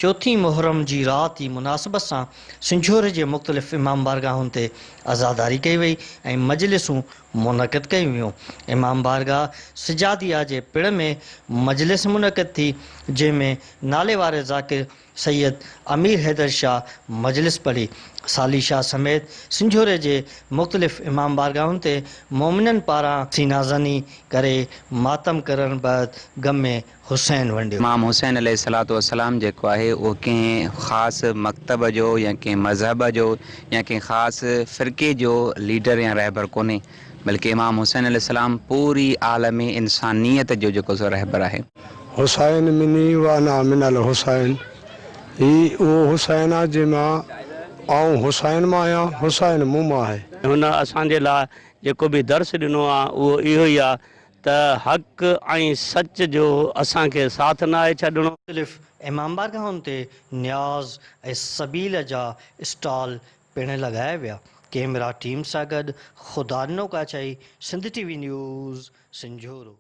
چوٿين محرم جي رات جي مناسبت سان سنجهوري جي مختلف امام بارگاهن تي عزاداري ڪئي وئي ۽ مجلسون منعقد ڪيون ويون. امام بارگاهه سجاديه جي پڙ ۾ مجلس منعقد ٿي، جنهن ۾ ناليواري ذاڪر سيد امير حيدر شاهه مجلس پڙهي. صالح شاهه سميت سنجهوري جي مختلف امام بارگاهن تي مومنن پاران سينا زني ڪري ماتم ڪرڻ بعد غم حسين ونڊيو. امام حسين عليه الصلوة والسلام جيڪو آهي اهو ڪنهن خاص مڪتب جو يا ڪنهن مذهب جو يا ڪنهن خاص فرقي جو ليڊر يا رهبر ڪونهي بلڪه امام حسين عليه السلام پوري عالم انسانيت جو جيڪو سو رهبر آهي. حسين مني و انا من الحسين هي اهو حسين آهي جنهن مان آئون حسين مان آهيان حسين مون مان آهي. هن اسان جي لاء جيڪو به درس ڏنو آهي اهو اهو ئي آهي ته حق ۽ سچ جو اسان کي ساٿ ناهي ڇڏڻو. مختلف امام بارگاهن تي نياز ۽ سبيل جا اسٽال پڻ لڳايا ويا. ڪيمرا ٽيم سان گڏ Khuda Dino Kachhai, Sindh T V news, Sanjhoro.